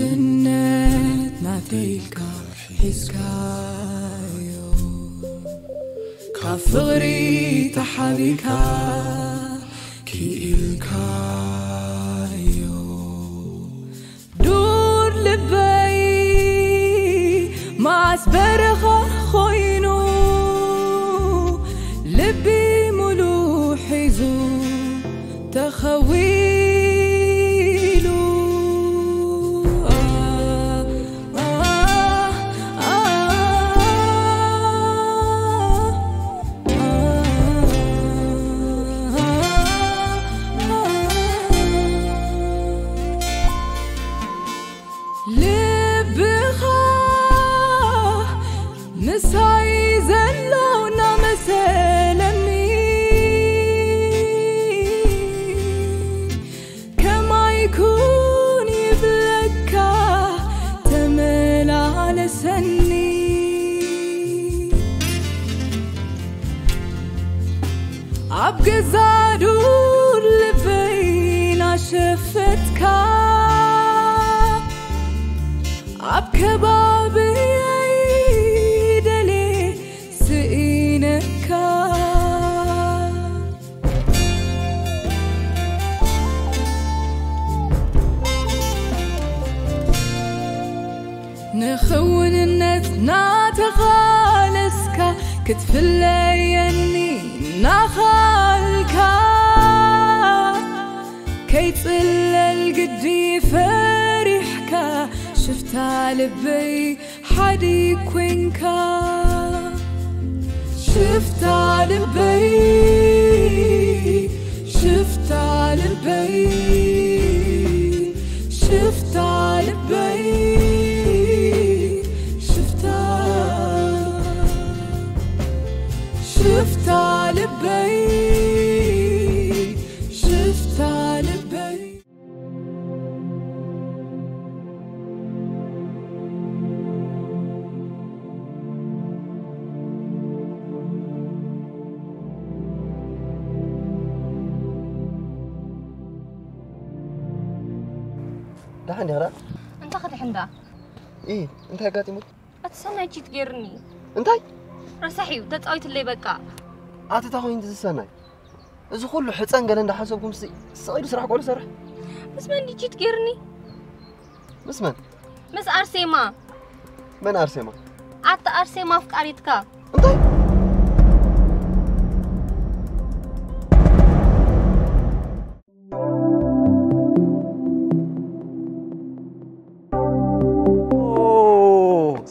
እነት ናተይልካ ሒዝካዮ ካብ ፍቕሪ ተሓቢካ ክኢልካዮ ዱር ልበይ መዓስ በረኻ ኮይኑ ልቢ ሙሉ ሒዙ ተኸዊሉ ልብኻ ምሳይ ዘሎ እናመሰለኒ ከማይ ኩን ይብለካ ተመላለሰኒ ኣብ ገዛ ዱር ልበይ ናሸፈትካ ኣብ ከባብየይ ደሌ ስኢነካ ንኽውንነት ናተቓለስካ ክትፍለየኒ ናኻልካ ከይጽለል ግዲ ፈሪሕካ ሽፍታ ልበይ ሓዲ ኮንካ ሽፍታ ልበይ ሽፍታ ልበይ ሽፍታ ልበይ ሽፍታ ሽፍታ ልበይ ሽፍታ ልበይ ደሓን ዲኻ? እንታይ ክድሕን ደኣ? ኢ እንታይ ኣጋጢሙት? እቲ ሰናይ ቺት ገይሩኒ። እንታይ? ረሳሕ እዩ ተጻዊትለይ በቃ። ኣቲ እንታይ ኮይኑ እዚ ሰናይ? እዚ ኩሉ ሕጸን ገለ እንዳሓሰብኩም ሲ ስቕ ኢሉ ስራሕ ቆሉ ሰርሕ። ምስ መን ድዩ ቺት ገይሩኒ? ምስ መን? ምስ ኣርሴማ። መን ኣርሴማ? ኣታ ኣርሴማ ኣፍቃሪትካ። እንታይ?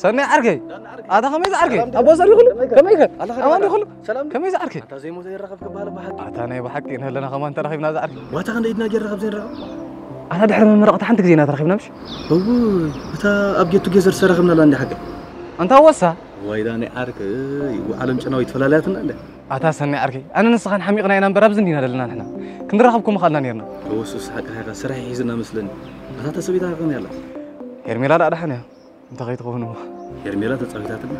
ሰናይ ዓርከይ ኣታ ከመይ ዝዓርከይ ኣቦ ሰሪ ኩሉ ከመይ ከ ኣማን ኩሉ ከመይ ዝዓርከይ ኣታ ዘይሞተ ይራኸብ ክበሃል ብሓቂ ኣታ ናይ ብሓቂ ንህለና ከማን ተራኺብና ዝዓርከይ ዋታ ክንደ ኢድና ጌርና ካብ ዘይንራኸብ ኣታ ድሕሪ መመረቕታ ሓንቲ ግዜ ኢና ተራኺብና ምሽ እው እታ ኣብ ጌቱ ጌዘር ሰራኸብና ላ እንዲ ሓቂ ኣንታ ወሳ ዋይዳ ናይ ዓርከይ ዓለም ጨናዊ ትፈላለያትና ኣለ ኣታ ሰኒ ዓርከይ ኣነ ንስኻን ሓሚቕና ኢና እምበር ኣብዚ እንዲና ዘለና ንሕና ክንራኸብ ኮ ምኻልና ነርና ተወሱስ ሓቅኻ ኢኻ ስራሕ ሒዝና መስለኒ ኣታ ተሰቢታ ከመይ ኣላ ሄርሜላ ደኣ ደሓን እያ እንተ ከይትኸውን እሞ ሄርሜላ ተጻዊታትና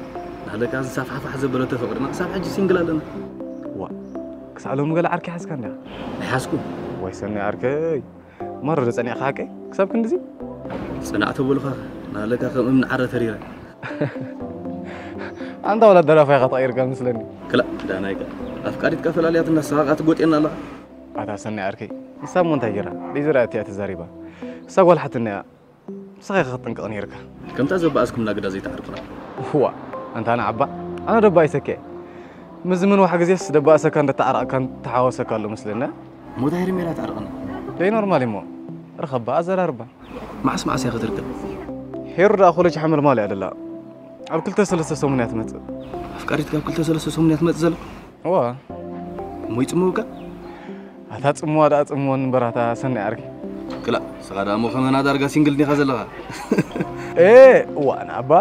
ናለካ ዝሳፍሓፋሕ ዘበለቶ ፍቕርና ክሳብ ሕጂ ሲንግል ኣለና ዋ ክሳዕ ሎሚ ገለ ዓርኪ ሓዝካ እንዲኻ ኣይሓዝኩ ወይ ሰኒ ዓርከይ ማሮ ዶ ጸኒዕካ ሓቀይ ክሳብ ክንድዚ ጽናዕ ተበሉኻ ናለካ ከም እምኒ ዓረ ተሪረ ኣንታ ወላ ደራፋይ ኢኻ ተቐይርካ መስለኒ ክላ ዳናይካ ኣፍቃሪትካ ፈላልያትና ሰቓቓ ትጎጤና ኣለኻ ኣታ ሰኒ ዓርከይ ንሳ እሞ እንታይ ገይራ ደይ ዝረኣት እያ ተዛሪባ እሳ ጓል ሓትና እያ ንስኻ ኢኻ ክትጥንቀቕ ነይርካ ከምታ ዘበኣስኩምና ግዳ ዘይትዓርቁና ዋ ኣንታ ንዓባ ኣነ ደባኢሰከ ምስ ምንዋሕ ግዜስ ደባእሰካ እንደተዓራቕካን ተሓዋወሰካ ኣሎ መስለና ሞታ ሄርሜላ ተዓርቕና ደይ ኖርማል እሞ ርኸባ ኣዘራርባ መዓስ መዓስ እያ ክትርከብ ሄሩ ደኣ ኮለጅ ሓመልማል እያ ደላ ኣብ ክልተ ሰለስተ ሰሙን እያ ትመጽእ ኣፍቃሪትካ ኣብ ክልተ ሰለስተ ሰሙን እያ ትመጽእ ዘላ እዋ እሞ ይጽምውካ ኣታ ጽምዋ ደኣ ጽምወኒ እምበር ኣታ ሰናይ ዓርኪ ክላእ ንስኻ ደኣ እሞ ከመና ዳርጋ ሲንግል ዲኻ ዘለኻ እ እዋ ንኣባ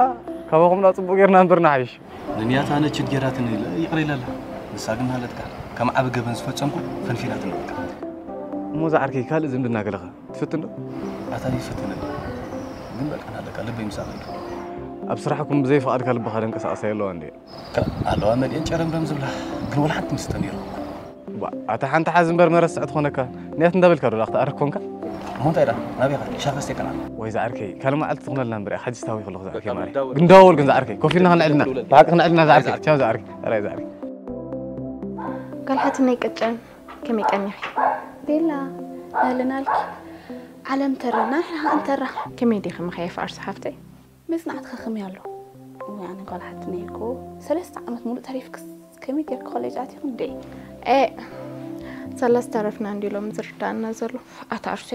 ካባኹም ደኣ ጽቡቕ ጌርና እምበር ንሓይሽ ንንያት ኣነ ችድ ጌራትኒ ኢለ ይቕረ ኢለ ኣለኹ ንሳ ግን ሃለትካ ከም ዓቢ ገበን ዝፈጸምኩ ፈንፊናትኒ በቃ እሞ ዝዓርከይ ካልእ ዝምድና ገለኸ ትፍትን ዶ ኣታ ይፈትነኒ ግን በቃ ናለካ ልበይ ምሳኻ እዩ ኣብ ስራሕኩም ብዘይ ፍቓድካ ልብኻ ደንቀሳቐሳ የለዋ እንድየ ኣለዋ መሊአን ጨረምረም ዝብላ ግን ወላ ሓንቲ ምስተን የለዋ ባ ኣታ ሓንቲ ሓዚ እምበር መረስዕ ትኾነካ ንያት እንዳበልካ ዶ ክትኣርክ ኮንካ እሞ እንታይ ደኣ ናበይ ኸ ሻፈ ስተከና? ወይ ዝዓርከይ ካልእ መዓልቲ ትኹነልና እምበር እያ። ሕጂ ስታዊ ከለኹ ዝዓርከይ ማለት ግን ደዋወል ግን ዝዓርከይ ኮፍ ኢልና ክንዕልና ብሓቂ ክንዕልና ዝዓርከይ ቻው ዝዓርከይ ራይ ዝዓርከይ። ጓል ሓትነይ ቅጭን፣ ከመይ ቀኒኺ? ቤላ፣ ኣህለን ኣልኪ። ዓለም ተራ፣ ንሕና ከኣ ንተራ። ከመይ ዲኺ ምኽያፍ ኣርሱ ሓፍተይ? መጽናዕትኺ ከመይ ኣሎ? እዋይ፣ ኣነ ጓል ሓትነይ እኮ ሰለስተ ዓመት ሙሉእ ተሪፍክስ ከመይ ጌርኪ ኮሌጅ ኣቲኺ እንዴ? ኤእ፣ ሰለስተ ተረፍና እንዲ ኢሎም ዝርዳእና ዘሎ። ኣታ ኣርሴ፣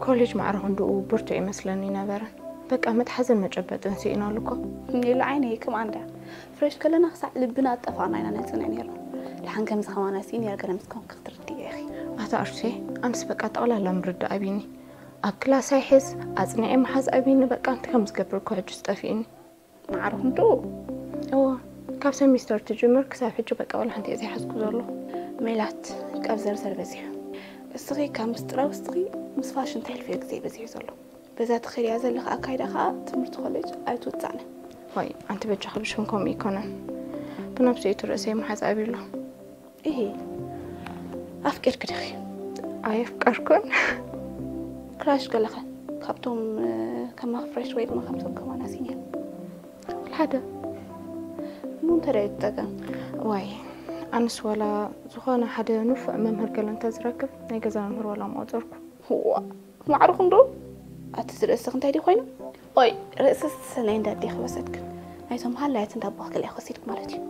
ኮሌጅ ማዕረ ክንድኡ ብርቱዕ ይመስለኒ ነበረን። በቃ መትሓዝን መጨበጥን ስኢናሉ እኮ። ኔሉ ዓይነይ፣ ከምኣ እንዳ ፍሬሽ ከለና ክሳዕ ልብና ኣጠፋእና ኢና ነጽንዕ ኔርና። ደሓን ከምዚ ከማና ስኢን እያ ገለ ምስ ኮንኪ ክትርድኢ ኢኺ። ኣታ ኣርሴ፣ ኣነስ በቃ ጠቕላላ ምርዳእ ኣቢኒ። ኣብ ክላስ ኣይሕዝ፣ ኣጽኒዐ ምሓዝ ኣቢኒ። በቃ እንታይ ከም ዝገብር እኮ ሕጅስ ጠፊእኒ። ማዕረ ክንድኡ? እወ፣ ካብ ሰሚስተር ትጅምር ክሳብ ሕጂ በቃ ዋላ ሓንቲ እየ ዘይሓዝኩ ዘለኹ። ሜላት፣ ካብ ዘርዘር በዚሑ። እስኺ ካብ ምስጢራዊ ውስጥኺ ምስ ፋሽን ተሕልፍዮ ግዜ በዚሑ ዘሎ። በዛ ትኸድያ ዘለኺ ኣካይዳ ኸኣ ትምህርቲ ኮሌጅ ኣይትውጻእን። ዋይ፣ ኣንቲ በጃኺ ብሽም ከምኡ ኣይኮነን። ብነብሰይቱ ርእሰይ ምሓዝ ኣብዩ ኣሎ። ኢሂ፣ ኣፍቂርኪ ዲኺ? ኣየፍቀርኩን። ክራሽ ገለኸ ካብቶም፣ እ፣ ከማኺ ፍሬሽ ወይ ድማ ከምቶም ከማና ሲኒየር? ሓደ። እሞ እንታይ ደኣ እዩ እቲ ጸገም? ዋይ፣ ኣነስ ዋላ ዝኾነ ሓደ ንፉዕ መምህር ገለ እንተዝረክብ ናይ ገዛ መምህር ዋላ ምቖጸርኩ። ዋእ፣ ማዕርኹም ዶ? ኣቲ ዝርእስኽ እንታይ ድዩ ኮይኑ? ኦይ፣ ርእስስ ናይ እንዳ ኣዴኺ ወሰድክን። ናይቶም ሃላያት እንዳ ኣቦኺ ገለ ክወሲድክ ማለት እዩ።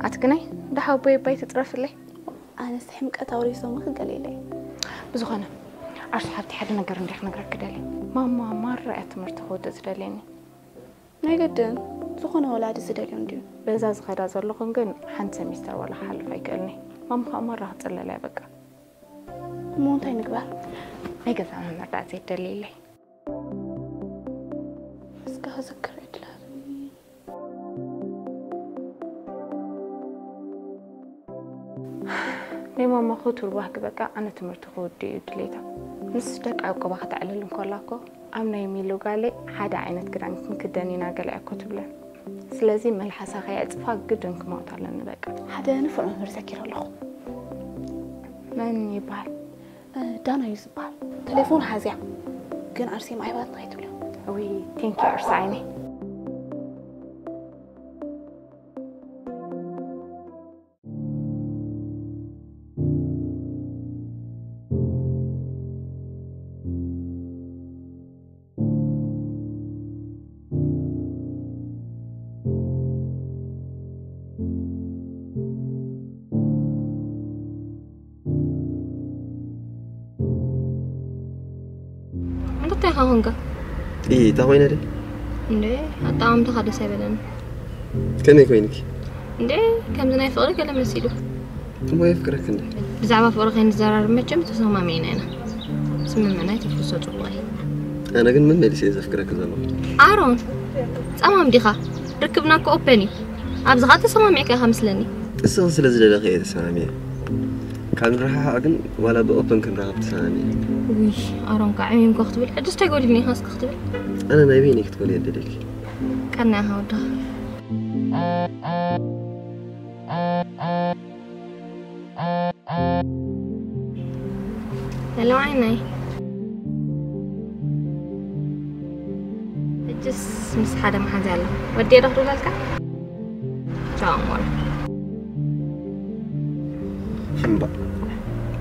ኣቲ ግናይ፣ እንዳ ሓቦይ ኣባይ ትጽረፍለይ። ኣነስ ሕምቀት ኣውሪሶምኺ ገለ ኢለ። ብዝኾነ፣ ኣርሱ ሓብቲ ሓደ ነገር እንዲያ ክነግረኪ ደልየ። ማማ ማራ እያ ትምህርቲ ክወድእ ዝደልየኒ። ናይ ግድን፣ ዝኾነ ወላዲ ዝደልዮ እንድዩ። በዛ ዝኸዳ ዘለኹን ግን ሓንቲ ሰሚስተር ዋላ ክሓልፍ ኣይክእልኒ። ማማ ኸኣ ማራ ክጽለል እያ በቃ። እሞ እንታይ ንግበር? ናይ ገዛ መመርዳእቲ የደልየለይ። እስከ ክዝክር ዕድል ሃብኒ። ናይ ማማ ክቱር ባህጊ በቃ ኣነ ትምህርቲ ክውድእ እዩ ድሌታ። ምስ ደቂ ዓቆባ ከተዕልል እንከላ እኮ ኣብ ናይ ሚሉ ጋለይ ሓደ ዓይነት ክዳን ክንክደን ኢና ገለ እኮ ትብለን። ስለዚ መልሓሳ ከየዕጽፋ ግድን ክመውት ኣለኒ በቃ። ሓደ ንፉዕ መምህር ዘኪረ ኣለኹ። መን ይበሃል? እ፣ ዳና እዩ ዝበሃል። ቴሌፎን ሓዝያ ግን ኣርሴማ ኣይባትን ከይትብልዮ። እውይ፣ ቴንኪ ኣርሳ ዓይነይ። እንታይ ኢኻ ኮንካ? ኢ፣ እንታይ ኮይነ ድየ? እንዴ፣ ኣጠቓቕምታኻ ደስ ኣይበለኒ። ከመይ ኮይንኪ? እንዴ፣ ከምዚ ናይ ፍቕሪ ገለ መሲሉ። እሞ የፍቅረኪ እንዴ? ብዛዕባ ፍቕሪ ከይንዘራረብ መቸም ተሰማሚዕና ኢና። ስምምዕና ኣይተፍርሶ፣ ጽቡቕ እዩ። ኣነ ግን መመሊሰ እየ ዘፍቅረኪ ዘለኹ። ኣሮን፣ ጸማም ዲኻ? ርክብና እኮ ኦፐን እዩ። ኣብዚ ኸኣ ተሰማሚዕካ ኢኻ መስለኒ። እስኺ ስለ ዝደለኺ እየ ተሰማሚዐ። ካብ ንረሓሓቕ ግን ዋላ ብኦፐን ክንራኸብ ተሰማሚዕና። ውይ፣ ኣሮን ከዓ ዕሚምካ ክትብል፣ ሕጅስ እንታይ ጎዲልኒ ኢኻ እስኪ ክትብል? ኣነ ናይ በይነይ ክትኮኒ እየ ደልየኪ። ቀና ኢኻ ወድኻ። ሄሎ ዓይነይ። ሕጅስ ምስ ሓደ መሓዛ ኣሎ። ወዲ ዶ ክድውለልካ? ቻው፣ ኣሞራ። ሕምባእ።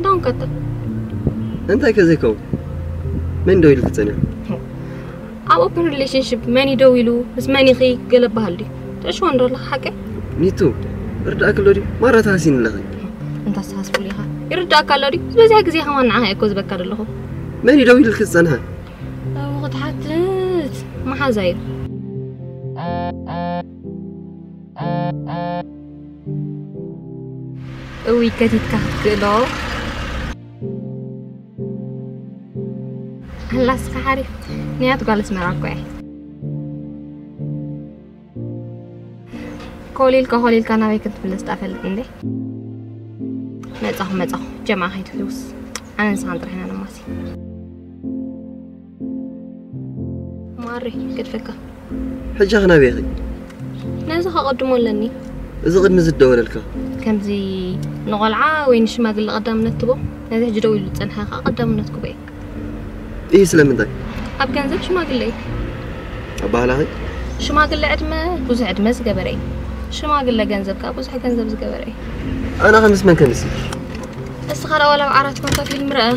ዳውን ቀጥል። እንታይ ከ ዘይከውን? መን ደው ኢሉ ክጸንሕ? ኣብ ኦፕን ሪሌሽንሽፕ መን እዩ ደው ኢሉ? ምስ መን ኢኺ? ገለ በሃል ድዩ? ትዕሽዎ እንዶ ኣለኻ ሓቀይ? ኒቱ፣ ይርድኣኪ ኣሎ ድዩ? ማራ ተሃሲኒ ኣለኺ። እንታ ኣስተሓስብሉ ኢኻ። ይርድኣካ ኣሎ ድዩ? ዝበዝሐ ግዜ ከማን ንዓኻ እየ እኮ ዝበካ ዘለኹ። መን እዩ ደው ኢልኪ ዝጸንሐ? ኣብኡ ክትሓትት መሓዛ እዩ። እውይ ከቲትካ ክትክእሎ። ኣላስካ ሓሪፍ ንያት ጓል ኣስመራ እኮ እየ። ኮሊልካ ኮሊልካ ናበይ ክትምለስ ጣፈልጥ እንዴ? መጻኹ መጻኹ ጀማ ከይትሕውስ ኣነ ንስኻን ጥራሕ ኢና ነማሲ። ማሪ ገድፈካ። ሕጂ ክናበይ ኢኺ? ነዚ ከቐድሞ ኣለኒ። እዚ ቅድሚ ዝደወለልካ? ከምዚ ንቖልዓ ወይ ንሽማግለ ቀዳምነት ትቦ፣ ነዚ ሕጂ ደው ኢሉ ዝጸንሐ ከኣ ቀዳምነት ክቦ እየ። ይህ ስለምንታይ? ኣብ ገንዘብ ሽማግለ እዩ። ኣባህላኺ? ሽማግለ ዕድመ ብዙሕ ዕድመ ዝገበረ እዩ። ሽማግለ ገንዘብ ከዓ ብዙሕ ገንዘብ ዝገበረ እዩ። ኣነ ከምስ መን ከምስ? እስኻ ዳ ዋላ ኣብ ዓራት ኮንካ ፊልም ርአ።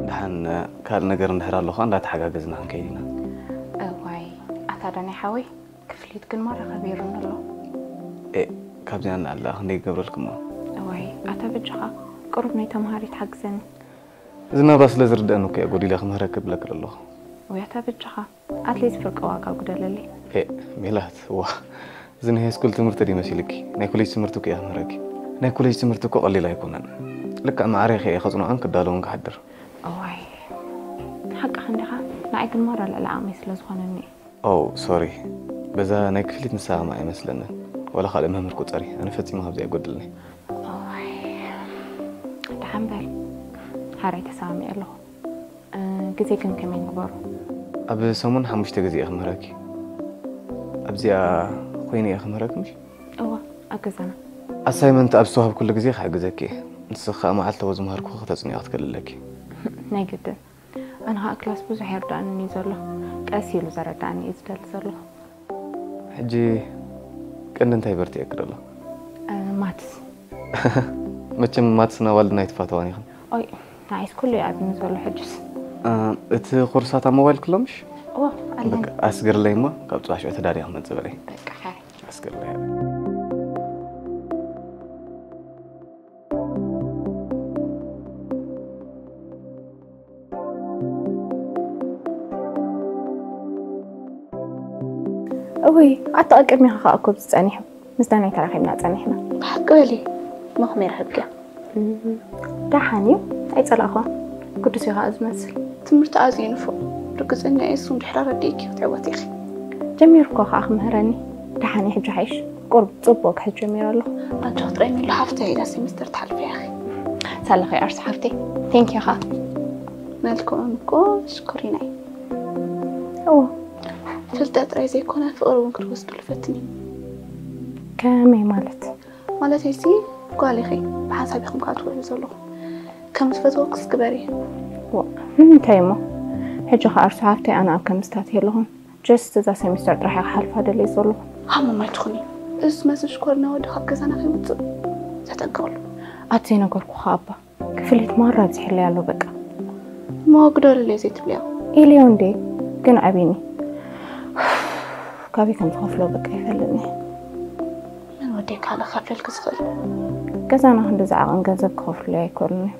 ደሓን ካልእ ነገር እንድሕር ኣሎ ኸዓ እንዳተሓጋገዝና ክንከይድ ኢና። እዋይ ኣታ ዳኒ ሓወይ፣ ክፍሊት ግን ማራ ከቢሩኒ ኣሎ። ኤ ካብዚኣ ንላዕሊ ደኣ ክንደይ ይገብረልክሞ? እዋይ ኣታ በጃኻ ቁሩብ ናይ ተምሃሪት ሓግዘኒ። እዚ ናብራ ስለ ዝርድኣኒ እኮ እየ ጎዲለ ክምህረኪ እብለኪ ዘለኹ። ወይ ኣታ በጃኻ ኣትሊስት ፍርቂ ዋጋ ጉደለለይ። ኤ ሜላት ዋ፣ እዚ ናይ ሃይስኩል ትምህርቲ ድዩ መሲልኪ? ናይ ኮሌጅ ትምህርቲ እኮ እየ ክምህረኪ። ናይ ኮሌጅ ትምህርቲ እኮ ቀሊል ኣይኮነን። ልክዕ ማዕረ ኢኺ እየ ከጽንዖን ክዳለውን ክሓድር። እዋይ ሓቅኻ እንዲኻ፣ ንዓይ ግን ማራ ልዕሊ ዓቕመይ ስለ ዝኾነኒ እዩ። ኦ ሶሪ፣ በዛ ናይ ክፍሊት ንሳ ከማይ ኣይመስለንን። ዋላ ካልእ መምህር ቁጸሪ፣ ኣነ ፈጺመ ካብዚ ኣይጎድልኒ። እዋይ ደሓን በል፣ ሓራይ ተሰማሚዐ ኣለኹ። እ፣ ግዜ ግን ከመይ ንግበሮ? ኣብ ሰሙን ሓሙሽተ ግዜ እየ ክምህረኪ። ኣብዚኣ ኮይነ እየ ክምህረኪ ምሽ? እዋ ኣብ ገዛና። ኣሳይመንት ኣብ ዝተዋህብኩሉ ግዜ ክሕግዘኪ እየ። ንስኺ ከኣ መዓልታዊ ዝመሃርኩኺ ክተጽንዮ ክትክእሊ ኣለኪ። ናይ ግድን። ኣነ ኸኣ ክላስ ብዙሕ ኣይርድኣንን እዩ ዘሎ። ቀስ ኢሉ ዘረድኣኒ እዩ ዝደሊ ዘለኹ። ሕጂ ቀንዲ እንታይ በርቲዐኪ ደሎ? እ፣ ማትስ። መቸም ማትስን ኣዋልድን ኣይትፋተዋን ኢኽን። ኦይ ንዓይስ ኩሉ እዩ ኣብዩኒ ዘሎ ሕጅስ። እ፣ እቲ ኮርሳት ኣብ ሞባይል ክሎ ምሽ? እዋ ኣለኒ። በቃ ኣስግርለይ እሞ ካብ ጽባሕ ሽዑ ተዳልየ ክመጽእ በለይ። በቃ ሓይ። ኣስግርለይ። እውይ ኣታ ቅድሚኻ ኸኣ እኮ ኣብዚ ጸኒሑ ምስ ዳናይ ተራኺብና ጸኒሕና። ብሓቂ በሊ እሞ ከመይ ረኺብክያ? ደሓን እዩ ኣይጸላእኽዋን። ግዱስ እዩ ኸኣ ዝመስል። ትምህርቲ ኣዝዩ ንፉዕ። ርግጸኛ እየ እሱ እንድሕር ኣረዲእኪ ክትዕወቲ ኢኺ። ጀሚሩ እኮ ኸኣ ክምህረኒ። ደሓን እዩ ሕጂ ሓይሽ። ቁሩብ ጽቡቕ ክሕዝ ጀሚረ ኣለኹ። ኣጆኺ ጥራይ ሚሉ ሓፍተይ ኢላ ሴሚስተር ትሓልፍያ ኢኺ። ሳላኺ ኣርሲ ሓፍተይ። ቴንኪዩ ኸኣ። መልክዑን እኮ ሽኮሪና እዩ። እወ። ፍልጠት ጥራይ ዘይኮነ ፍቕሪ እውን ክትወስድሉ ፈትኒ። ከመይ ማለት? ማለተይሲ ጓል ኢኺ፣ ብሓንሳብ ኢኹም ከኣ ትውዕሉ ዘለኹም። ከም ዝፈትወክስ ግበሪ። ዋ፣ ንምንታይ እሞ? ሕጂ ኸኣ ኣርሲ ሓፍተይ ኣነ ኣብ ከምዝታት የለኹን። ጀስት እዛ ሴሚስተር ጥራሕ እየ ክሓልፋ ደልየ ዘለኹ። ሃሞም ኣይትኹኒ። እዚ ዝመስል ሽኮርና ወዲ ካብ ገዛና ከይወፅእ ተጠንቀቕሉ። ኣብ ዘይነገርኩኻ ኣባ፣ ክፍሊት ማራ ኣብዚሕለይ ኣሎ በቃ። እሞ ግደሉለይ ዘይትብልዮ። ኢልዮ እንዴ፣ ግን ኣቢኒ። ካበይ ከም ዝኸፍሎ በቃ ይፈልጥኒ። መን ወደይ ካልእ ክኸፍለልኪ ዝኽእል? ገዛና ክንድዚ ዓቐን ገንዘብ ክኸፍሉለይ ኣይክእሉን እዮም።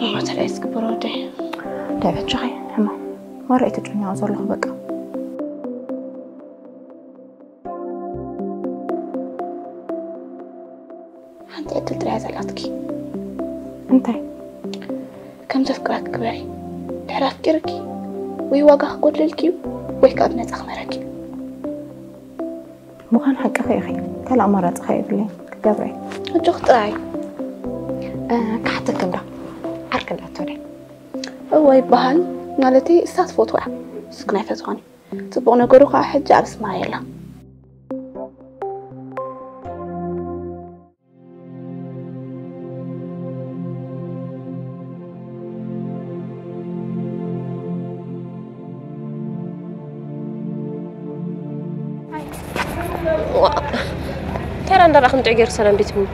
እሞ ተለይ ዝግበር ወደይ። እንታይ በጃኺ ሕማ ማራ እየ ተጨኒቐ ዘለኹ በቃ። ሓንቲ ዕድል ጥራይ እያ ዘላትኪ። እንታይ? ከም ዘፍቅረኪ ግበሪ። ድሕሪ ኣፍቂርኪ ወይ ዋጋ ክጎድለልኪ እዩ ወይ ከዓ ብነፃ ክመረኪ እዩ። ምዃን ሓቅኺ ኢኺ። ካልእ ኣማራፂ ኸ የብለይን። ክገብረ እየ። ኣጆኺ ጥራይ። እ፣ ክሓተኪ እንዳ ዓርኪ እንዳትብለይ። እወ ይበሃል። ማለተይ እሳ ትፈትዋ እያ። ንሱ ግን ኣይፈትዋን እዩ። ፅቡቕ ነገሩ ከዓ ሕጂ ኣብ ኣስመራ የላ። እንታይ ደኣ እንዳረኣኹ ምጥዕ ገይሩ ሰላም ቤት ምን?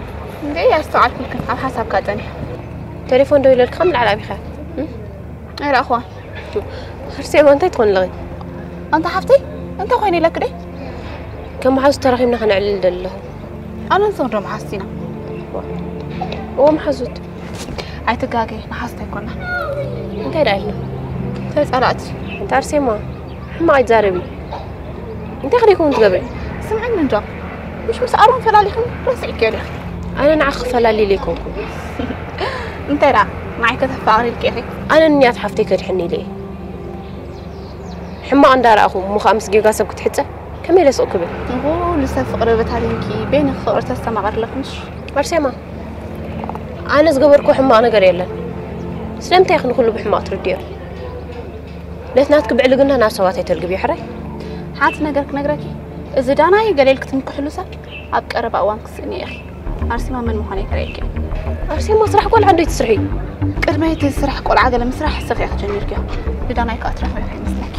እንዴ ኣስተውዓልኩልክን ኣብ ሓሳብካ ጸኒሐ። ቴሌፎን ደው ኢለልካ ምልዓል ኣቢኻ። ኣይረኣኹዋን። ኣርሴማ እንታይ ትኾን ኣለኺ? ኣንታ ሓፍተይ እንታይ ኮይነ ኢለክ ደይ? ከም መሓዙት ተራኺብና ከነዕልል ደለኹ። ኣነ ንስኺ ዶ መሓዙት ኢና? እዎ መሓዙት። ኣይትጋገ መሓዙት ኣይኮና። እንታይ ደኣ ኢልና? ተጸላእቲ። ኣንታ ኣርሴማ ሕማቕ ኣይትዛረቢ። እንታይ ከ ደይኮን ትገብሪ? ስምዕኒ እንዶ ምሽ ምስ ኣሮን ፈላሊኽን ረሲዕክዮ ዲኺ? ኣነ ንዓኺ ክፈላሊ ኢለ ኣይኮንኩን። እንታይ ደኣ ንዓይ ከተፋቕሪ ኢልኪ ኢኺ? ኣነ ንያት ሓፍተይ ከድሕኒ ኢለ እየ። ሕማቕ እንዳረኣኹ እሞ ኸኣ ምስ ጌጋ ሰብ ክትሕጸ ከመይ ኢለ ስቕ ክብል? ንኹሉ ሰብ ፍቕሪ ብታሊንኪ በይንኺ ፍቕሪ ተስተማቕሪ ኣለኺ ምሽ? ኣርሴማ ኣነ ዝገበርክዎ ሕማቕ ነገር የለን። ስለምንታይ ኢኺ ንኹሉ ብሕማቕ ትርድዮ? ነቲ ናትኪ ብዕልግና ናብ ሰባት ኣይተልግብዮ ሕራይ። ሓንቲ ነገር ክነግረኪ፣ እዚ ዳናይ ገለ ኢልኪ ትምክሕሉ ሰብ ኣብ ቀረባ እዋን ክስእኒ ኢኺ። ኣርሴማ መን ምዃነይ ከርእየኪ። ኣርሴማ ስራሕ ቆልዓ እንዶ ትስርሒ? ቅድሚ እቲ ስራሕ ቆልዓ ገለ ምስራሕ ስኺ ኢኺ ጀሚርክዮ። ንዳናይ ከኣ ትረኽብዮ ከይመስለኪ።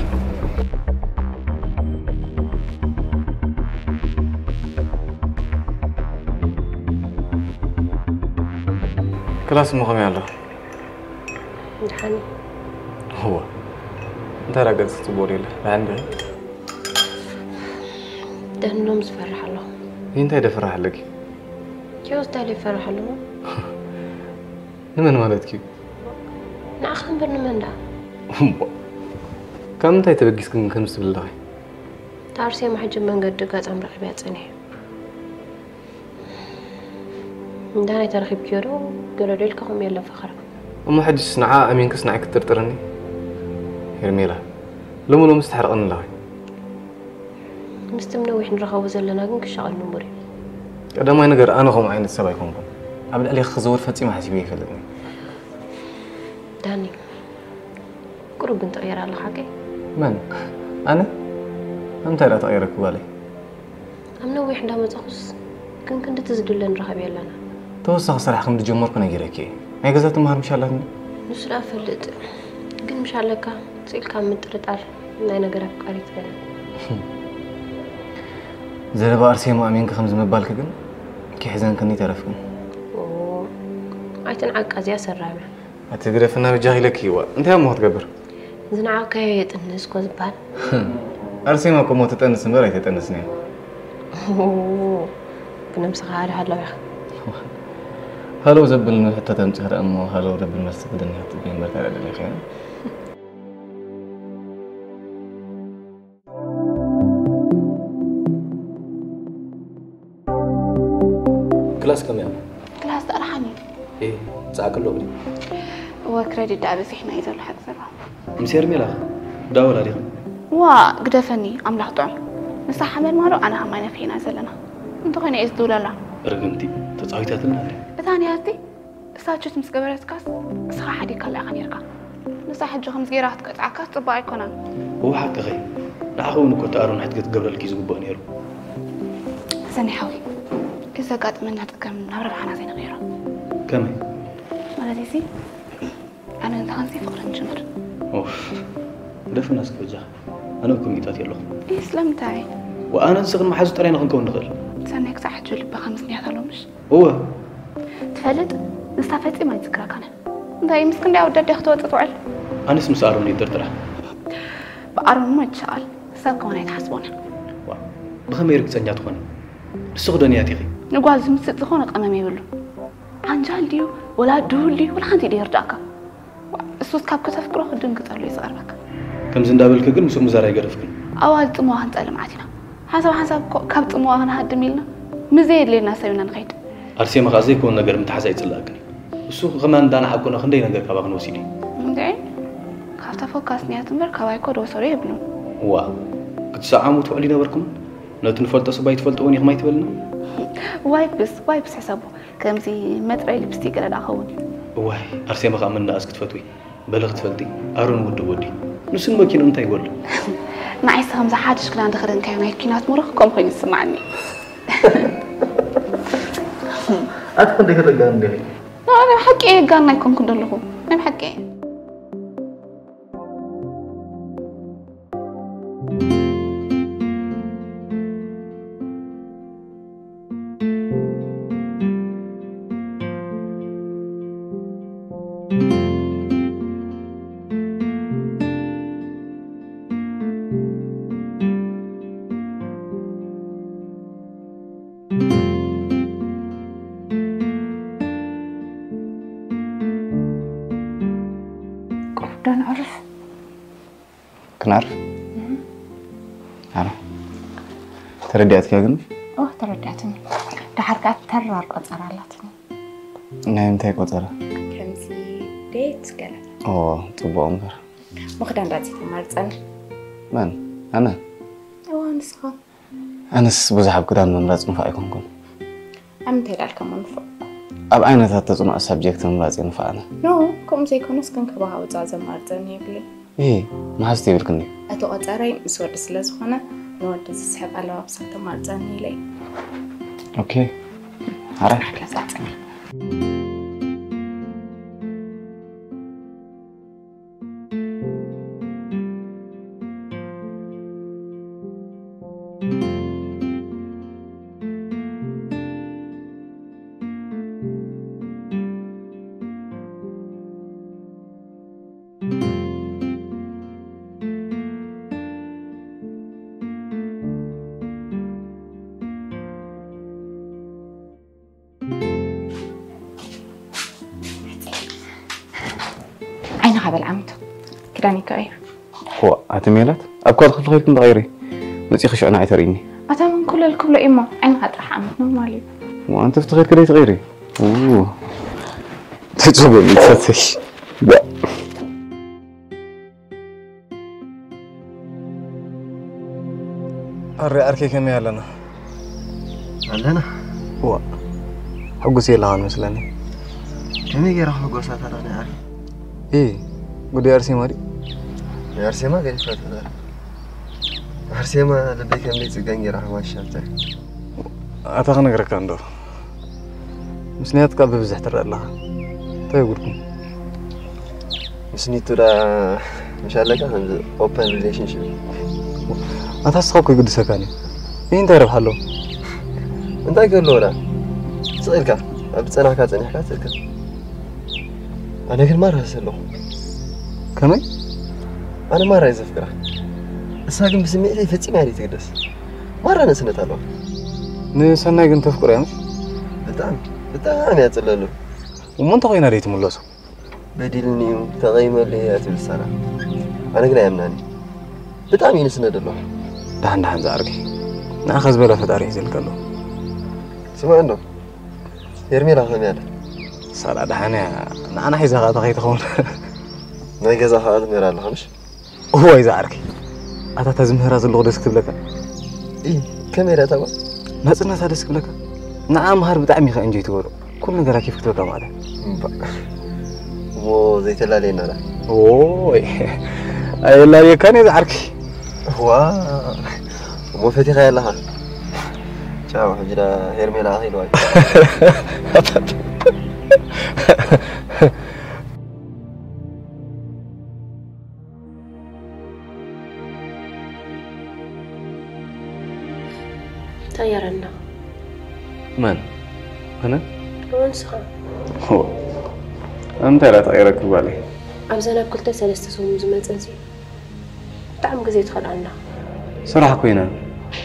ክላስ እሞ ከመይ ኣሎ? ድሓን እወ፣ እንታይ ደኣ ገጽ ጽቡቕ የለ? ደሓን ዲኺ? ደህንኖም ዝፈርሕ ኣለኹ። ይህ እንታይ ደፍርሕ ኣለኪ? ኪዮስ እንታይ ይፈርሕ ኣለኹ? ንመን ማለትኪ እዩ? ንዓኻ እምበር ንመን ደኣ? እምቧ፣ ካብ ምንታይ ተበጊስክን ከምዚ ትብል ኣለኺ? እታ ኣርሴማ ሕጂ መንገዲ ኣጋጣሚ ረኺበያ ጸኒሐ። እንዳ ናይ ተረኺብክዮ ዶ ገለ ዶ ኢልካ ከምኡ የለን ፈኸራ። እሞ ሕጅስ ንዓ ኣሚንክስ ንዓይ ክትጥርጥርኒ? ሄርሜላ፣ ሎሚ ሎሚ ትሕርቕኒ ኣለኺ። ምስቲ ነዊሕ ንራኸቦ ዘለና ግን ክሻቐል ንቡር እዩ። ቀዳማይ ነገር ኣነ ከምኡ ዓይነት ሰብ ኣይኮንኩን። ኣብ ልዕሌኺ ክዘውር ፈጺመ ሓሲበ ኣይፈልጥን። ዳኒ፣ ቁሩብ ግን ትቕየር ኣለኻ ሓቀይ? መን? ኣነ? ኣብ እንታይ ደኣ ተቐይረኪ ጓለይ? ኣብ ነዊሕ እንዳመጻኹስ ግን ክንድቲ ዝድለ ንረኸብ የለና። ተወሳኺ ስራሕ ከም ዝጀመርኩ ነጊረኪ እየ። ናይ ገዛ ትምሃር ምሽ ኣላትኒ? ንሱ ደኣ ፈልጥ ግን ምሽ ኣለካ ስኢልካ ምጥርጣር ናይ ነገር ኣፍቃሪት ገለ። ዘረባ ኣርሴማ ኣሚንኪ ከምዚ ምባልኪ ግን ኪሕዘንክኒ ተረፍክን። ኦ፣ ኣይትንዓቃ እዚኣ ሰራም እያ። ኣቲ ግደፍና በጃኺ ኢለኪ እዋ። እንታይ እሞ ክትገብር? ዝነዓቕካዮ የጥንስ እኮ ዝበሃል። ኣርሴማ እኮ እሞ ትጠንስ እምበር ኣይተጠንስን እያ። ኦ፣ ግን ምስኻ ኣድሃለሁ ኢኻ። ሃለው ዘብል ሕቶ ተምፂኺ ደኣ እሞ ሃለው ዘብል መልሲ ክደኒ ክትፅበይ እምበር ታዲያ ደሊኺ እያ። ክላስ ከመይ ኣሎ? ክላስ ተቕርሓኒ። ኤ፣ ጻዕቂ ኣሎ ድዩ? እወ ክረዲት ደኣ በዚሕና እዩ ዘሎ ሓቂ ዘረባ። ምስ ሄርሜላ ዳወላ ዲኻ? ዋ ግደፈኒ ኣምላኽ ጥዑም። ንሳ ሓመል ማዶ ኣነ ሃማይ ነፍሒ ኢና ዘለና። እንተኾይኑ እየ ዝድውለላ። ርግምቲ ተጻዊታትና ኣለ። እታ ንያቲ እሳ ችት ምስ ገበረትካስ እስኻ ሓዲግካላ ኢኻ ኔርካ። ንሳ ሕጂ ከምዚ ገይራ ክትቀጽዓካስ ጽቡቕ ኣይኮነን። እወ ሓቅኺ። ንዓኺ እውን እኮ እቲ ኣሮን ሕትገት ክገብረልኪ ዝግብኦ ነይሩ። ሰኒ ሓወይ፣ እዚ ዘጋጥመና ጸገም ናብ ረብሓና ዘይንቕይሮ። ከመይ? ማለት እዚ ኣነ እንተኾንሲ ፍቕሪ ንጅምር። ኡፍ፣ ግደፍና እስኪ በጃኺ። ኣነ እኮ ሚእታት የለኹ። እይ ስለምንታይ? ወኣነ ንስኽን መሓዙ ጥራይ ንኽንከውን ንኽእል። ሰናይ ክሳዕ ሕጂ ልባ ከም ዝንያት ኣሎ ምሽ? እወ። ትፈልጥ ንሳ ፈጺማ ኣይትዝክረካን። እንታይ ምስ ክንደይ ኣወዳት ዲያ ክትወጽእ ትውዕል? ኣነስ ምስ ኣሮን እየ ጥርጥራ። ብኣሮን እሞ ይትሻቐል። ንሳ ከውን ኣይትሓስቦን እያ። ዋ፣ ብኸመይ ርግጸኛ ትኾኒ? ንስኺ ዶ ንያት ኢኺ? ንጓል ዝምስጥ ዝኾነ ቀመም የብሉ። ዓንጃል ድዩ ወላ ድሁል ድዩ ወላ ሓንቲ ኢደ ይርዳእካ። ዋ፣ እሱስ ካብ ከተፍቅሮ ክድንግጸሉ እዩ ዝቐርበካ። ከምዚ እንዳበልኪ ግን ምስኡ ምዛር ኣይገደፍክን። ኣዋልድ ጽምዋ ክንጸልም ኣቲና። ሓንሳብ ሓንሳብ እኮ ካብ ጽምዋ ክንሃድም ኢልና ምስ ዘየድልየና ሰብ ኢና ንኸይድ። ኣርሴማ ኸኣ ዘይከውን ነገር ምትሓዝ ኣይጽላእክን እዩ። እሱ ከማን እንዳነዓቆነ ክንደይ ነገር ካባኽን ወሲዱ እዩ። እንድዒ ካብታ ፎካስ ንያት እምበር ካባይ እኮ ዝወሰዶ የብሉን። ዋእ ክትሰዓሙ ትውዕሉ ይነበርኩም? ነቲ ንፈልጦ ሰብ ኣይትፈልጥዎን ኢኹም ኣይትበልና። ዋይፕስ ዋይፕስ ሕሰቦ ከምዚ መጥረይ ሊፕስቲክ ገለ ደኣ ኸውን። እዋይ ኣርሴማ ከኣ ምንኣስ ክትፈትዊ። በሊ ክትፈልጢ ኣሮን ውድብ ወዲ ንሱን መኪንኡ እንታይ ይጎሎ? ንዓይስ ከምዚ ሓድሽ ክዳን ዝኸደንካዮ ናይ ኲናት ሙሩኽ ከም ኮይኑ ዝስምዓኒ እዩ። ኣቲ ክንደይ ከተጋኒ እንዲኺ? ናይ ብሓቂ እየ ጋና ኣይኮንኩን ዘለኹ ናይ ብሓቂ እየ። ዳን ዕርፍ ክንዓርፍ ኣነ ተረዲኣትካ ግን ኦ ተረዲኣትኒ። ደሓር ከኣ ተራር ቆጸራ ኣላትኒ። ናይ ምንታይ ቆጸራ? ከምዚ ዴት ገለ ኦ ጽቡቕ እምበር ምኽዳን ዳጺ ተማርጸኒ። መን ኣነ እዋ ንስኻ ኣነስ ብዙሕ ኣብ ክዳን ምምራጽ ንፉዕ ኣይኮንኩን። ኣብ ምንታይ ዳልካ እሞ ንፉዕ? ኣብ ዓይነታት ተጽንዖ ሳብጀክት ምምራጽ እየ ንፉዕ ኣነ። ኖ፣ ከምኡ ዘይኮነስ ግን ከባኻ ወጻእ ዘማርጸኒ የብለይ። እ፣ መሓዝቲ ይብልክኒ። እቲ ቆጸረይ ምስ ወዲ ስለ ዝኾነ ንወዲ ዝስሕብ ኣለባብሳ ተማርጸኒ ኢለ እዩ። ኦኬ። ሓራይ። ሓገዛጽኒ። ዓይንኻ በል ዓሚቶ። ክዳን ይቀይር። ዋ፣ ኣቲ ሜላት፣ ኣብ ካልእ ክፍሊ ከይድኩም ተቐይሪ። መጺኺ ሽዑ ንዓይ ተርእይኒ። ኣታ መንኮለል ክብሎ እዩሞ፣ ዓይንኻ ጥራሕ ዓሚት ኖርማል እዩ። ዋ፣ ኣንቲ ኣብቲ ከይድኪ ደይ ትቐይሪ? ው። ተጸበኒ፣ ተሰተሽ። ዋ። ኣረ ዓርከይ ከመይ ኣለና? ኣለና። ዋ፣ ሕጉስ የለኻን መስለኒ። ከመይ ገይራ ክሕጎሳ ታዲያ ናይ ዓርከይ? እ፣ ጉዳይ ኣርሴማ ድዩ? ናይ ኣርሴማ ገዲፍካ ትፈልጥ? ኣርሴማ ልበይ ከም ዘይጽገን ገይራ ሕማሻተ። ኣታ ክነግረካ እንዶ። ምስ ንያት ካብ ብብዝሕ ትረአ ኣለኻ። እንታይ ጉድኩም? ምስ ኒቱ ዳ ምሽ ኣለካ ከምዚ ኦፐን ሪሌሽንሽፕ። ኣታ ንስኻ እኮ ይግድሰካን እዩ። ይህ እንታይ ረብሓ ኣለዎ? እንታይ ክህልዎ ዳ? ስቕ ኢልካ ኣብ ዝጸናሕካ ጸኒሕካ ትርከብ። ኣነ ግን ማራ ኣለኹ። ከመይ? ኣነ ማራ እየ ዘፍቅራ። እሳ ግን ብስምዒተይ ፈጺማ እያ ዘይትግደስ። ማራ ንእስነት ኣለዋ። ንሰናይ ግን ተፍቅሮ እያ ምሽ? ብጣዕሚ ብጣዕሚ እያ ትጽለሉ። እሞ እንታይ ኮይና ደይ ትምለሶ? በዲልኒ እዩ ተቐይመሉ እየ እያ ትብል ሳራ። ኣነ ግን ኣይኣምናን እየ። ብጣዕሚ እዩ ንስነ ደሎ። ደሓን ደሓን ዝዓርከይ፣ ንዓኻ ዝበለ ፈጣሪ ይሕዘልካ ኣሎ። ስማዕ እንዶ፣ ሄርሜላ ከመይ ኣላ? ሳራ ደሓን እያ። ንዓና ሒዛ ከኣ እንታይ ከይትኸውን? ናይ ገዛ ከኣ ትምህር ኣለኻ ምሽ? እዋይ ዝዓርከይ፣ ኣታ እታ ዝምህራ ዘለኹ ደስ ክትብለካ። ኢ፣ ከመይ ኢላ እታ ጓል? ናጽነታ ደስ ክብለካ። ንዓ ምሃር ብጣዕሚ ኢኻ እንጆይ ትገብሮ። ኩሉ ነገራ ኬፍ ክትበካ ማለት። እምባ። እሞ ዘይተላለየና ዳ? ኦይ፣ ኣየላለየካን እየ ዝዓርከይ። ዋ፣ እሞ ፈቲኻ ኣለኻ። ቻው፣ ሕጂ ዳ ሄርሜላ ኣኺልዋ። እንታይ የረና? መን? ኣነ? እወ፣ ንስኻ። ሆ። እንታይ ደኣ ተቐይረኪ ጓለይ? ኣብዘን ኣብ ክልተ ሰለስተ ሰሙን ዝመጸ እዚ ብጣዕሚ ግዜ ትኸልኣና። ስራሕ ኮይና፣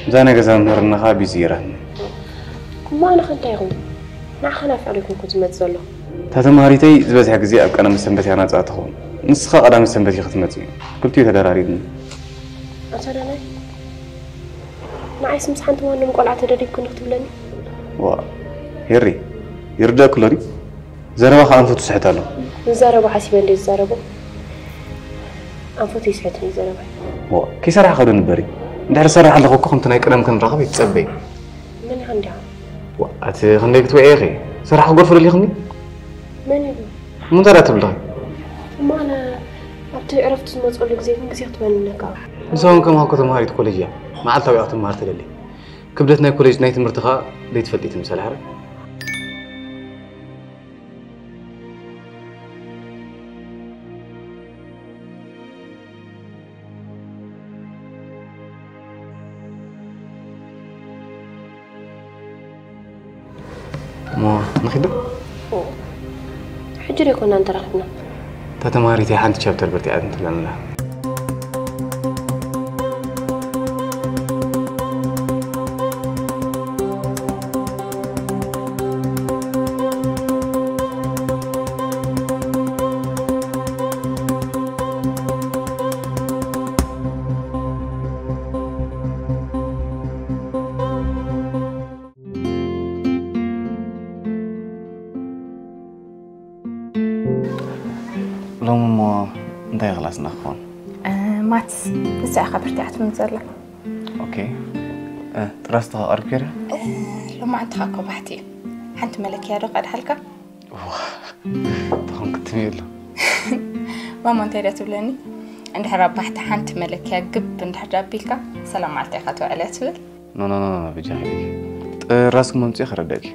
እዛ ናይ ገዛ መምህርና ኸኣ ቢዚ ገይራትኒ። እሞ ኣነ ኸ እንታይ ይኹን? ንዓኻ ናፊቐ ዶ ኣይኮንኩን ዝመጽእ ዘለኹ? እታ ተምሃሪተይ ዝበዝሐ ግዜ ኣብ ቀዳመ ሰንበት እያ ናጻ ትኸውን። ንስኻ ቀዳመ ሰንበት ኢኺ ትመጽኢ። ክልቲኡ ተደራሪብኒ። ኣታ ዳናይ፣ ንዓይስ ምስ ሓንቲ ማንም ቆልዓ ተደሪብክኒ ክትብለኒ? ዋ፣ ሄሪ፣ ይርደእኪ ኣሎ ድዩ? ዘረባኻ ኣንፈቱ ይስሕት ኣሎ። ዝዛረቦ ሓሲበ እንድየ ዝዛረቦ። ኣንፈቱ ይስሕት እዩ ዘረባይ። ዋ፣ ከይሰራሕኻ ዶ ንበሪ? እንድሕር ዝሰርሕ ኣለኹ እኮ ከምቲ ናይ ቀደም ክንራኸብ ይትጸበይ። መን ኢኻ እንዲኻ? ዋ፣ ኣቲ ክንደይ ክትውዕዪ ኢኺ? ስራሕ ክጎድፎ ደሊኽኒ? መን ኢሉ? እሞ እንታይ ደኣ ትብሊ ኣለኺ? እሞ ኣነ ኣብቲ ዕረፍቲ ዝመጽኣሉ ግዜ ግን ግዜ ክትበኒ ኣለካ። ንሳ እውን ከማኻ እኮ ተምሃሪት ኮሌጅ እያ። መዓልታዊ እያ ክትምሃር ትደሊ። ክብደት ናይ ኮሌጅ ናይ ትምህርቲ ኸኣ ዘይትፈልጢ ትምሰል ሓረ። እሞ ንኺድ ዶ? ኦ፣ ሕጂ ዶ ኣይኮናን ተራኺብና? እታ ተምሃሪተይ ሓንቲ ቻፕተር በርቲዓትኒ ትብለኒ ኣላ። ሎሚ እሞ እንታይ ክላስና ክኸውን? እ፣ ማትስ። ንሳ ኢኻ በርቲዓትኒ ዘላ። ኦኬ። እ፣ ጥራዝ ተቐርብ ከይረ? እ፣ ሎማዓንቲ ኸኣ እኮ ባሕቲ እዩ። ሓንቲ መለኪያ ዶ ቀድሓልካ? ዋ፣ ተኾን ክትም የሎ። ማማ እንታይ ድያ ትብለኒ? እንድሕር ኣብ ባሕቲ ሓንቲ መለኪያ ግብ እንድሕር ኣቢልካ፣ ሰላም መዓልታ ኢኻ ትውዕል እያ ትብል። ኖ ኖ ኖ ኖ፣ ብጃኻ ኢለኪ። ጥራስ ክመምጽእ ከረዳእኪ።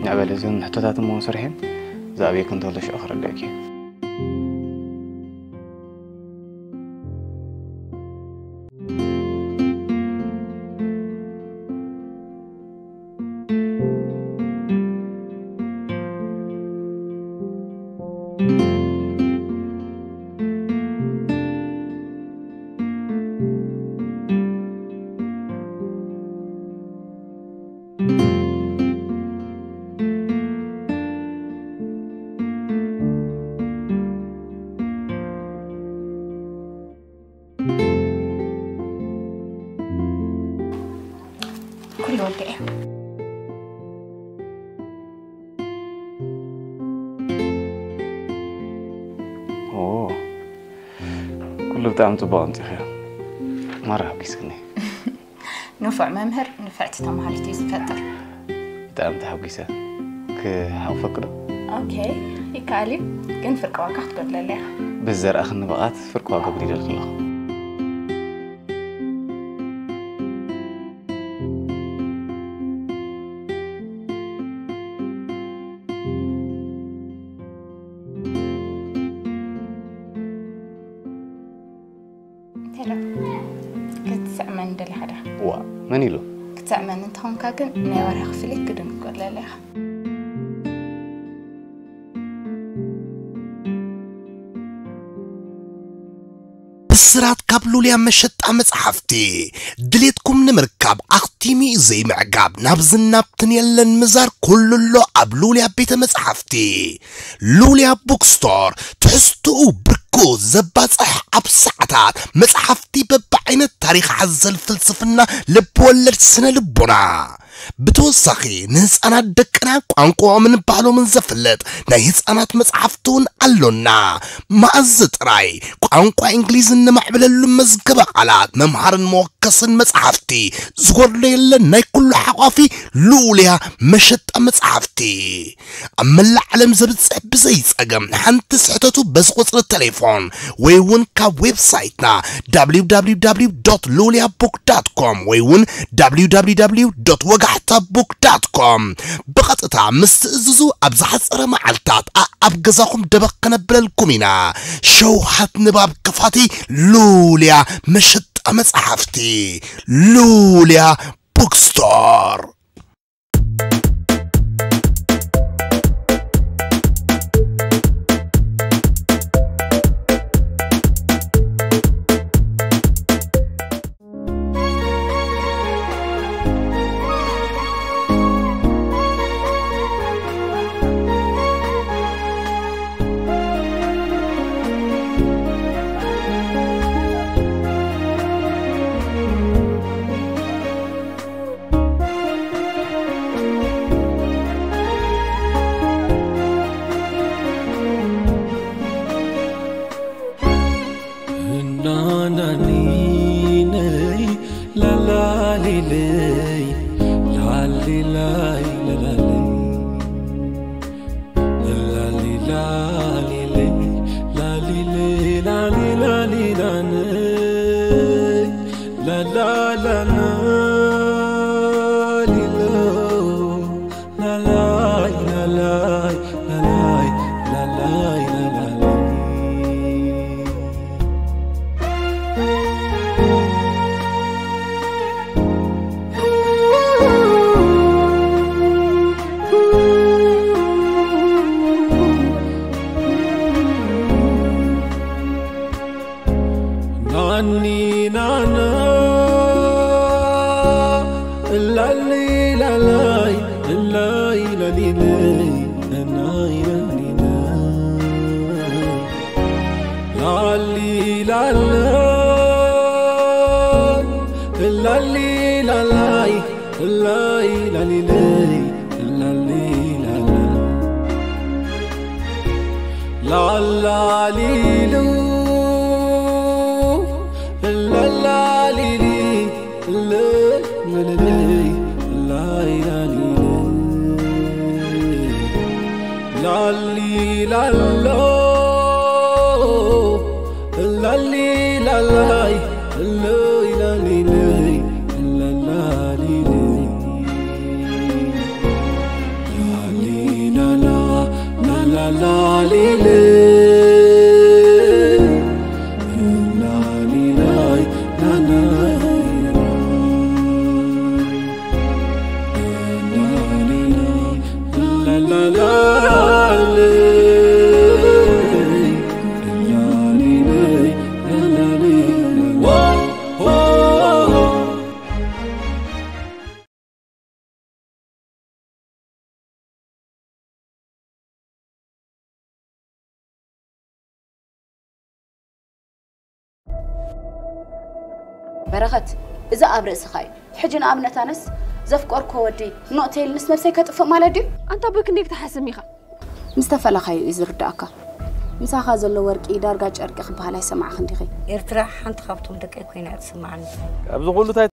ንዕበለ እዞን ሕቶታት እሞ ስርሐን ዝኣብየክ እንተሎ ሽዑ ክረዳእኪ። ኩሉ ወዲኤ። ኦ፣ ኩሉ ብጣዕሚ ጽቡቕ ኣምጺእኽዮ። ማራ ሓጒስክኒ። ንፉዕ መምህር ንፍዕቲ ተምሃሪት እዩ ዝፈጥር። ብጣዕሚ ተሓጒሰ። ክሓቑፈኪ ዶ? ኦኬ፣ ይከኣል እዩ፣ ግን ፍርቂ ዋጋ ክትጎድለለይ ኢኻ። ብዘርኣኽኒ ብቕዓት ፍርቂ ዋጋ ኣጉዲለልኪ ኣለኹ። ሄሎ፣ ክትስዕመኒ ደሊኻ ዶ? ዋ፣ መን ኢሉ? ክትስዕመኒ እንተኾንካ ግን ናይ ወርሒ ክፍሊት ግድን ክትጎድለለይ ኢኻ። ብስራት ካብ ሉልያ መሸጣ መጽሓፍቲ። ድሌትኩም ንምርካብ ኣኽቲሙ ዘይምዕጋብ፣ ናብ ዝናብትን የለን ምዛር፣ ኩሉ ኣሎ ኣብ ሉልያ ቤተ መጽሓፍቲ። ሉልያ ቡክስቶር፣ ትሕዝትኡ ብርኩ ዘባጽሕ፣ ኣብ ሰዓታት መጽሓፍቲ በብዓይነት፣ ታሪኽ ሓዘል፣ ፍልስፍና፣ ልብ ወለድ፣ ስነ ልቦና። ብተወሳኺ ንህፃናት ደቅና ቋንቋኦምን ባህሎምን ዘፍልጥ ናይ ህፃናት መፅሓፍቲ እውን ኣሎና። መኣዝ ጥራይ ቋንቋ እንግሊዝ እነማዕብለሉ መዝገበ ቃላት፣ መምሃርን መወከስን መፅሓፍቲ፣ ዝጎድሎ የለን። ናይ ኩሉ ሓቋፊ ሉልያ መሸጣ መፅሓፍቲ። ኣብ መላእ ዓለም ዘብጽሕ ብዘይ ጸገም ሓንቲ ስሕተቱ በዚ ቁጽሪ ቴሌፎን ወይ እውን ካብ ዌብሳይትና www.loliabook.com ወይ እውን www.ወጋሕታbook.com ብቐጥታ ምስ ትእዝዙ ኣብ ዝሓጸረ መዓልታት ኣኣብ ገዛኹም ደበኽ ከነብለልኩም ኢና። ሸውሃት ንባብ ክፋቲ ሉልያ መሸጣ መጻሕፍቲ ሉልያ ቡክስቶር። ላላ ላሊ ላላይ ላሊ ላሊ ለይ ላሊ ላላ ላላ ሊሉ ላላ ሊሊ ለለለይ ላላ ሊሊ ላሊ ላሎ ላሊ ላላይ ለይ ላሊ ለይ ላላ ሊሊ ላሊ ላላ ላላ ላሊ ለይ ላሊ ለይ ላላ በረኸት፣ እዚ ኣብ ርእስኻ እዩ። ሕጂ ንኣብነት ኣነስ ዘፍቀርኮ ወዲ ኖእተይልንስ ነብሰይ ከጥፍእ ማለት ድዩ? ኣንታ ኣቦይ ክንደይ ክትሓስም ኢኻ? ምስ ተፈለኻዮ እዩ ዝርዳእካ። ምሳኻ ዘሎ ወርቂ ዳርጋ ጨርቂ ክበሃል ኣይሰማዕኽን ዲኺ? ኤርትራ ሓንቲ ካብቶም ደቀይ ኮይና እያ ትስምዓኒ። ካብዚ ኩሉ እንታይ